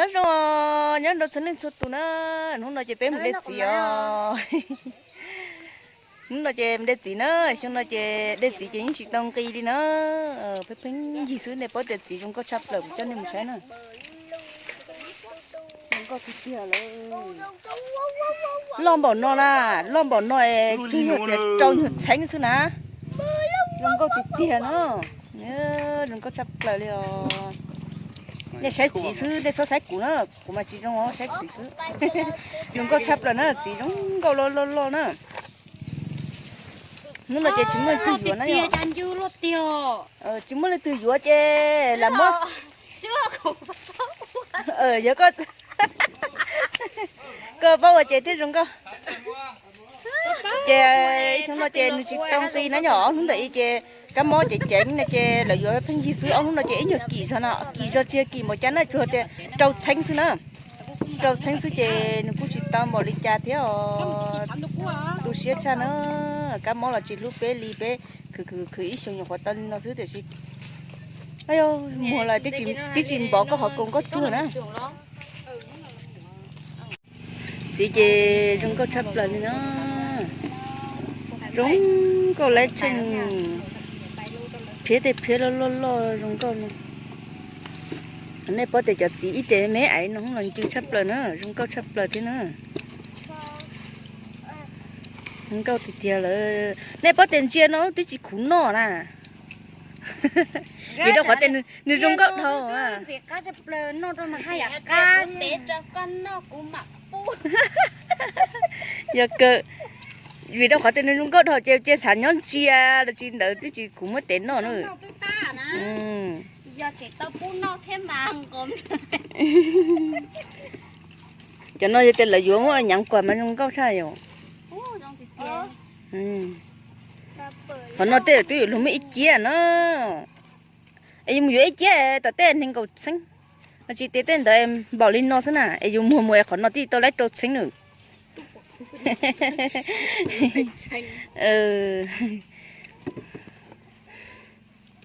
Nyob zoo, nyob rau txhua leej txhua tus na, hnub no ces peb mus de txiv os. Hnub no ces mus de txiv na, xyoo no ces de txiv ces yeej tsis tau nqi li na. Pheej pheej yig xwb, nej paub tias txiv zoo nkauj tshaj plaws, kuv coj nej mus saib na. Loj npaum no na, loj npaum no es tsuas yog tias rau nyuag txheeb xwb na. Zoo nkauj tiag tiag na, zoo nkauj tshaj plaws li os. Nej saib txiv xwb, nej txhob saib kuv na, kuv mas tsis zoo os, saib txiv xwb. Zoo nkauj tshaj plaws na, txiv zoo nkauj loj loj loj na. Hnub no ces tsis muaj leej twg yuav na yom. Tsis muaj leej twg yuav ces lam muab. Yog koj, koj paub ua ces thiaj zoo nkauj. Ces ib xyoo no ces nws tsis tau nqi na yom, ob hnub ntawm i ces kab mob ceev ceev no ces lawv yuav pheej yig xwb, ob hnub no ces ib nyuag kim zog no, kim zog tsis yog kim npaum cas na, tsuas tias rau txheeb xwb na. Rau txheeb xwb ces nws kuj tsis tau npaum li cas thiab os. Tu siab tshaj na, kab mob los tsis hlub peb li, peb khwv khwv khwv ib xyoos nyuam qhuav tau li no xwb tiam sis muag los twb tsis npov koj qhov kaus nkauj tsuag na. Txiv ces zoo nkauj tshaj plaws li na. Zoo nkauj laib tsheej, phiab tej phiab loj loj loj zoo nkauj no. Nej paub tias cov txiv ib tes me me aiv no los ncw tshaj plaws na, zoo nkauj tshaj plaws thiab na. Zoo nkauj tiag tiag lawm. Nej paub tias ntsia no twb tsis khuv noj na. Vim rau qhov tias nws zoo nkauj dhau. Vim rau qhov tias nws zoo nkauj dhau ces cia xav nyob ntsia los tsis ntawd twb tsis khuv muab tev noj na. Cov no yog tias lawv yuav muab nyav kuam mas zoo nkauj tshaj yom. Qhov no tej twb yuav luag muaj ib ciab na. Es yus mus yuav ib ciab tom tej nees nkaum txheeb, tsis tias tej ntawd npaum li no xwb na, es yus muag mus es qhov no twb tau laib rau txheeb na.